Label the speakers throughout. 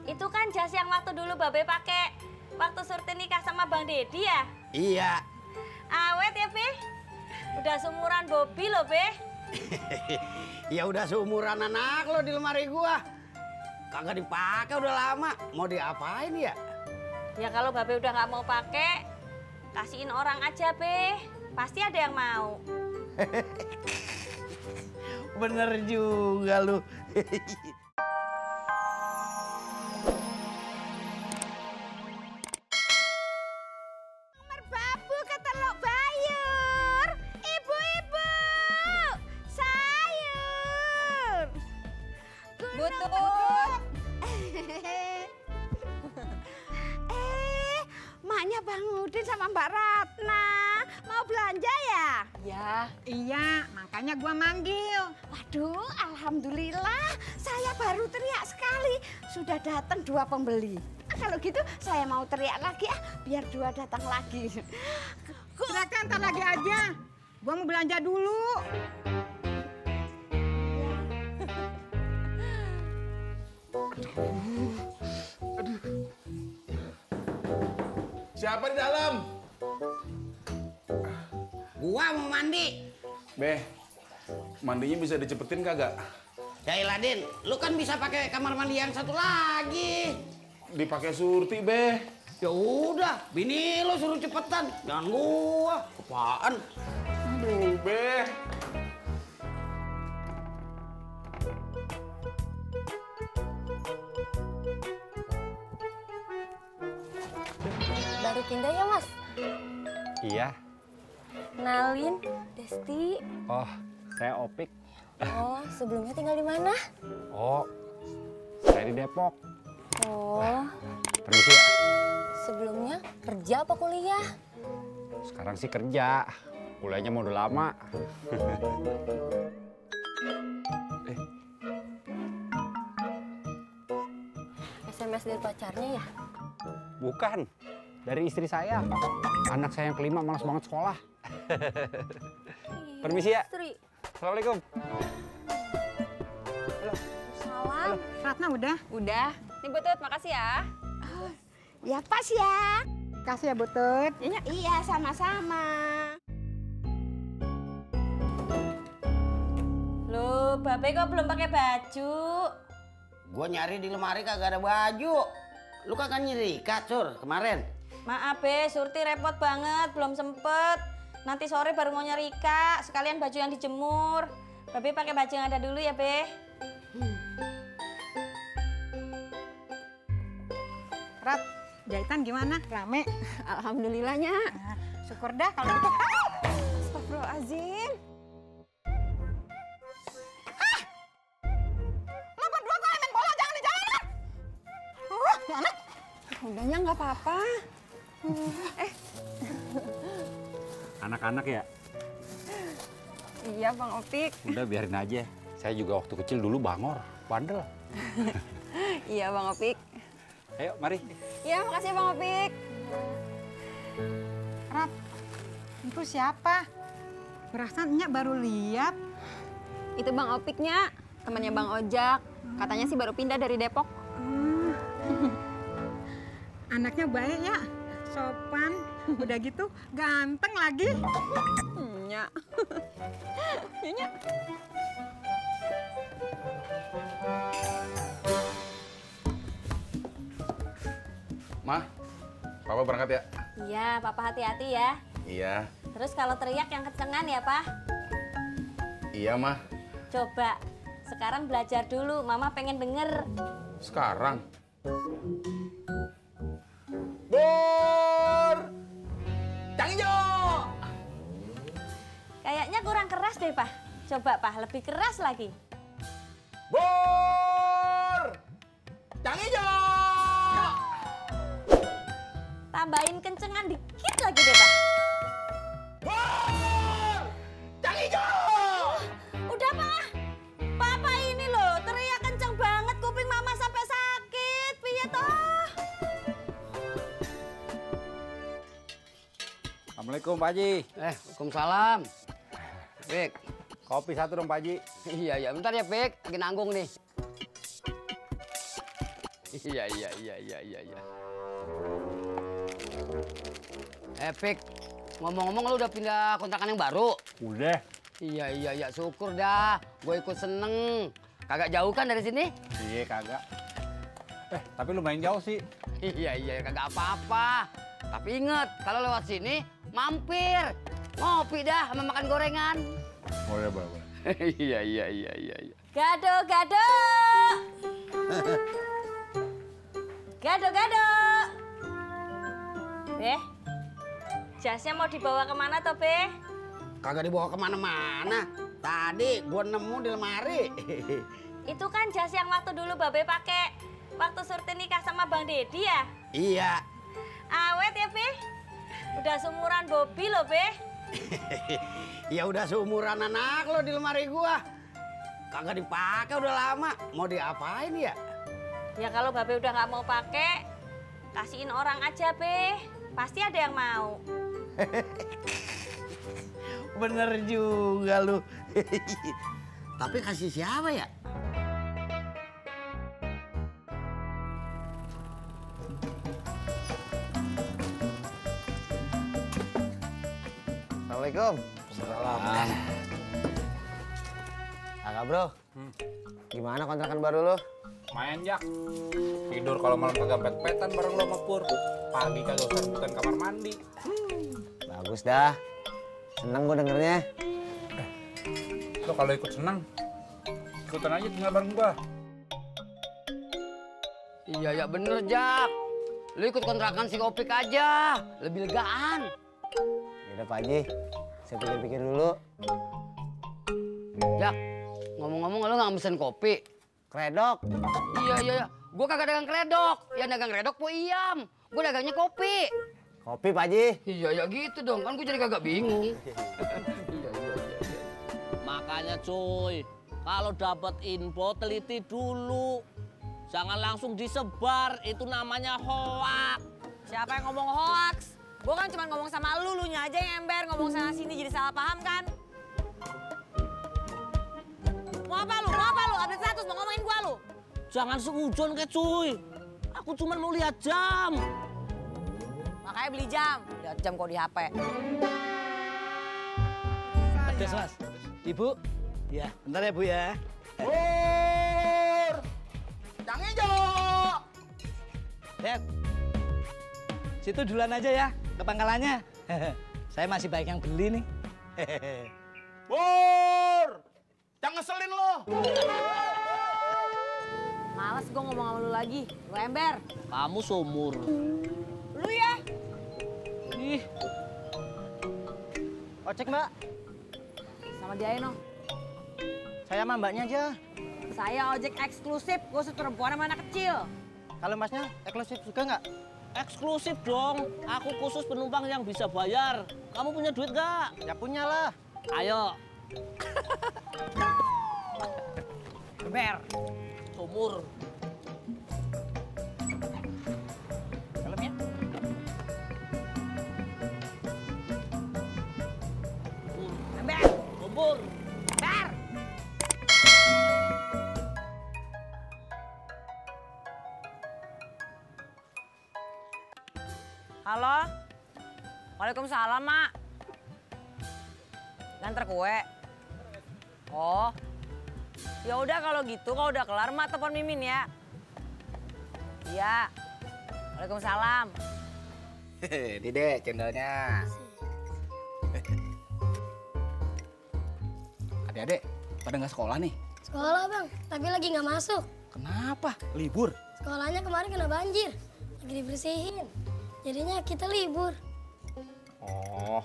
Speaker 1: Itu kan jas yang waktu dulu Babe pakai waktu Surti nikah sama Bang Dedi ya?
Speaker 2: Iya.
Speaker 1: Awet ya, Be? Udah seumuran Bobby loh, Be.
Speaker 2: Ya udah seumuran anak lo di lemari gua. Kagak dipakai udah lama. Mau diapain ya?
Speaker 1: Ya kalau Babe udah nggak mau pakai, kasihin orang aja, Be. Pasti ada yang mau.
Speaker 2: Bener juga lu.
Speaker 1: Merbabu ke Teluk Bayur. Ibu-ibu, sayur.
Speaker 3: Butut.
Speaker 1: Maknya Bang Udin sama Mbak Ratna mau belanja ya?
Speaker 3: Ya, iya, makanya gua manggil.
Speaker 1: Waduh, alhamdulillah saya baru teriak sekali. Sudah datang 2 pembeli. Kalau gitu saya mau teriak lagi biar 2 datang lagi.
Speaker 3: Silakan ntar lagi aja. Gua mau belanja dulu.
Speaker 4: Siapa di dalam?
Speaker 2: Gua mau mandi.
Speaker 4: Beh, mandinya bisa dicepetin kagak?
Speaker 2: Ya ilah, Din, lu kan bisa pakai kamar mandi yang satu lagi.
Speaker 4: Dipakai Surti, Beh.
Speaker 2: Ya udah, bini lo suruh cepetan. Jangan gua. Apaan?
Speaker 4: Aduh, Beh.
Speaker 5: Baru pindah ya, Mas?
Speaker 6: Iya.
Speaker 5: Kenalin, Desti.
Speaker 6: Oh, saya Opik.
Speaker 5: Oh, sebelumnya tinggal di mana?
Speaker 6: Oh, saya di Depok.
Speaker 5: Oh,
Speaker 6: Permisi ya.
Speaker 5: sebelumnya kerja apa kuliah?
Speaker 6: Sekarang sih kerja. Kuliahnya mau udah lama.
Speaker 5: SMS dari pacarnya ya?
Speaker 6: Bukan. Dari istri saya. Anak saya yang kelima malas banget sekolah. Permisi ya.
Speaker 5: Istri.
Speaker 6: Assalamualaikum.
Speaker 5: Salam.
Speaker 3: Ratna udah?
Speaker 5: Udah. Nih Butut, makasih ya.
Speaker 1: Ya pas ya.
Speaker 3: Kasih ya, Butut.
Speaker 1: Iya, sama-sama. Loh, Babe kok belum pakai baju?
Speaker 2: Gua nyari di lemari kagak ada baju. Lu kagak nyerika, Sur, kemarin.
Speaker 1: Maaf, Be, Surti repot banget, belum sempet. Nanti sore baru mau nyerika, sekalian baju yang dijemur. Babe pakai baju yang ada dulu ya, Be.
Speaker 3: Rat, jahitan gimana? Rame?
Speaker 5: Alhamdulillahnya.
Speaker 3: Nah, syukur dah kalau gitu.
Speaker 5: Astagfirullahaladzim.
Speaker 3: Lo berdua kalau main bola jangan di jalanan. Anak.
Speaker 5: Udahnya nggak apa-apa.
Speaker 6: Anak-anak ya?
Speaker 5: Iya, Bang Opik.
Speaker 6: Udah biarin aja. Saya juga waktu kecil dulu bangor, bandel.
Speaker 5: Iya, Bang Opik.
Speaker 6: Ayo, mari.
Speaker 5: Iya, makasih Bang Opik.
Speaker 3: Rat, itu siapa? Perasaan Nyak baru lihat.
Speaker 5: Itu Bang Opiknya, temannya Bang Ojak. Katanya sih baru pindah dari Depok.
Speaker 3: Anaknya baik ya, sopan, udah gitu ganteng lagi.
Speaker 5: Nyak. Nyak.
Speaker 4: Mah, Papa berangkat ya?
Speaker 1: Iya, Papa hati-hati ya.
Speaker 4: Iya.
Speaker 1: Terus kalau teriak yang kencengan ya, Pak.
Speaker 4: Iya, Mah.
Speaker 1: Coba, sekarang belajar dulu, Mama pengen denger.
Speaker 4: Sekarang? Bor! Cang Ijo!
Speaker 1: Kayaknya kurang keras deh, Pak. Coba, Pak, lebih keras lagi.
Speaker 4: Bor! Cang Ijo!
Speaker 1: Tambahin kencengan dikit lagi deh, Pak.
Speaker 4: Bor! Cang Ijo!
Speaker 1: Udah, Pak. Papa ini loh, teriak kenceng banget, kuping Mama sampai sakit. Piye toh?
Speaker 6: Assalamualaikum, Pak Haji.
Speaker 2: Waalaikumsalam. Pik.
Speaker 6: Kopi satu dong, Pak Haji.
Speaker 2: Iya, bentar ya, Pik. Lagi nanggung nih. Iya. Pik, ngomong-ngomong lu udah pindah kontrakan yang baru?
Speaker 6: Udah.
Speaker 2: Iya, syukur dah. Gue ikut seneng. Kagak jauh kan dari sini?
Speaker 6: Iya, kagak. Tapi lumayan jauh sih.
Speaker 2: Iya, kagak apa-apa. Tapi inget, kalau lewat sini, mampir. Ngopi dah sama makan gorengan.
Speaker 6: Boleh, boleh.
Speaker 2: Iya.
Speaker 5: Gado. Gado. Jasnya mau dibawa kemana toh, Be?
Speaker 2: Kagak dibawa kemana-mana. Tadi gua nemu di lemari.
Speaker 5: Itu kan jas yang waktu dulu Babe pakai waktu Surti nikah sama Bang Dedi ya?
Speaker 2: Iya.
Speaker 5: Awet ya, Be? Udah seumuran Bobby loh, Be.
Speaker 2: Ya udah seumuran anak lo di lemari gua. Kagak dipakai udah lama. Mau diapain ya?
Speaker 5: Ya kalau Babe udah nggak mau pakai, kasihin orang aja, Be. Pasti ada yang mau.
Speaker 2: Bener juga lu. Tapi kasih siapa ya?
Speaker 7: Assalamualaikum.
Speaker 2: Salam.
Speaker 7: Kakak bro, gimana kontrakan baru lo?
Speaker 4: Main Jak. Tidur kalau malam kagak pet-petan bareng lo sama Pur. Pagi kagak usah rebutan kamar mandi.
Speaker 7: Bagus dah. Seneng gue dengernya.
Speaker 4: Lo kalau ikut senang, ikutan aja tinggal bareng gua.
Speaker 2: Iya bener Jak. Lu ikut kontrakan si Opik aja. Lebih legaan.
Speaker 7: Yaudah Pak Haji, saya pikir-pikir dulu.
Speaker 2: Jak, ngomong-ngomong lu nggak mesen kopi?
Speaker 7: Kredok.
Speaker 2: Iya. Gua kagak dagang kredok. Yang dagang kredok Po Iyam. Gua dagangnya kopi.
Speaker 7: Kopi Pak Haji.
Speaker 2: Iya ya gitu dong. Kan gua jadi kagak bingung.
Speaker 8: Makanya cuy, kalau dapat info teliti dulu. Jangan langsung disebar, itu namanya hoak.
Speaker 5: Siapa yang ngomong hoax? Gue kan cuma ngomong sama lu nya aja yang ember. Ngomong sana sini jadi salah paham kan? Mau apa lu? Update status mau ngomongin gua lu?
Speaker 8: Jangan seujon ke cuy. Aku cuma mau lihat jam.
Speaker 5: Makanya beli jam. Lihat jam kok di HP.
Speaker 7: Pedes Mas. Ibu? Ya, bentar ya Bu ya.
Speaker 2: Pur! Cang Hijau!
Speaker 7: Dad, situ duluan aja ya, ke pangkalannya. Saya masih baik yang beli nih.
Speaker 4: Pur! Jangan ngeselin lo.
Speaker 5: Males gue ngomong sama lu lagi. Lu ember.
Speaker 8: Kamu sumur.
Speaker 5: Lu ya?
Speaker 8: Ih,
Speaker 7: Ojek Mbak,
Speaker 5: Sama dia no.
Speaker 7: saya sama Mbaknya aja.
Speaker 5: Saya ojek eksklusif, khusus perempuan sama anak kecil.
Speaker 7: Kalau Masnya eksklusif juga nggak?
Speaker 8: eksklusif dong. Aku khusus penumpang yang bisa bayar. Kamu punya duit gak?
Speaker 7: Ya punya lah.
Speaker 8: Ayo.
Speaker 5: Geber.
Speaker 8: Sumur.
Speaker 7: Helmnya?
Speaker 5: Geber.
Speaker 8: Sumur.
Speaker 5: Geber. Halo. Waalaikumsalam, Mak. Nganter kue. Oh. Ya udah kalau gitu, kalau udah kelar Mak telepon Mimin ya. Iya. Waalaikumsalam.
Speaker 7: Ini deh cendolnya. Adik-adik, pada nggak sekolah nih?
Speaker 9: Sekolah bang, tapi lagi nggak masuk.
Speaker 7: Kenapa? Libur?
Speaker 9: Sekolahnya kemarin kena banjir, lagi dibersihin. Jadinya kita libur.
Speaker 7: Oh.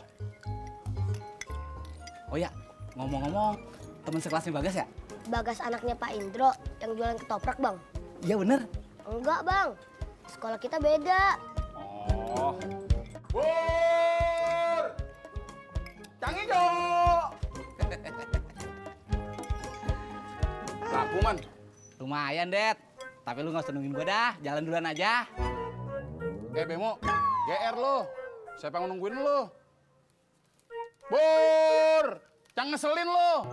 Speaker 7: Oh ya, ngomong-ngomong, teman sekelasnya Bagas ya?
Speaker 9: Bagas anaknya Pak Indro yang jualan ketoprak bang.
Speaker 7: Iya bener.
Speaker 9: Enggak bang, sekolah kita beda.
Speaker 7: Oh.
Speaker 4: Pur! Cang Hijau! Laku, Man.
Speaker 7: Lumayan, Det. Tapi lu nggak usah nungguin gua dah, jalan duluan aja.
Speaker 4: Bemo, GR lo. Siapa yang nungguin lo? Pur! Jangan ngeselin lo.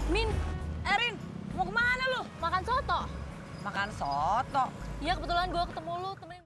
Speaker 5: Min, Erin, mau kemana lu?
Speaker 10: Makan soto.
Speaker 5: Makan soto.
Speaker 10: Iya kebetulan gue ketemu lu temenin.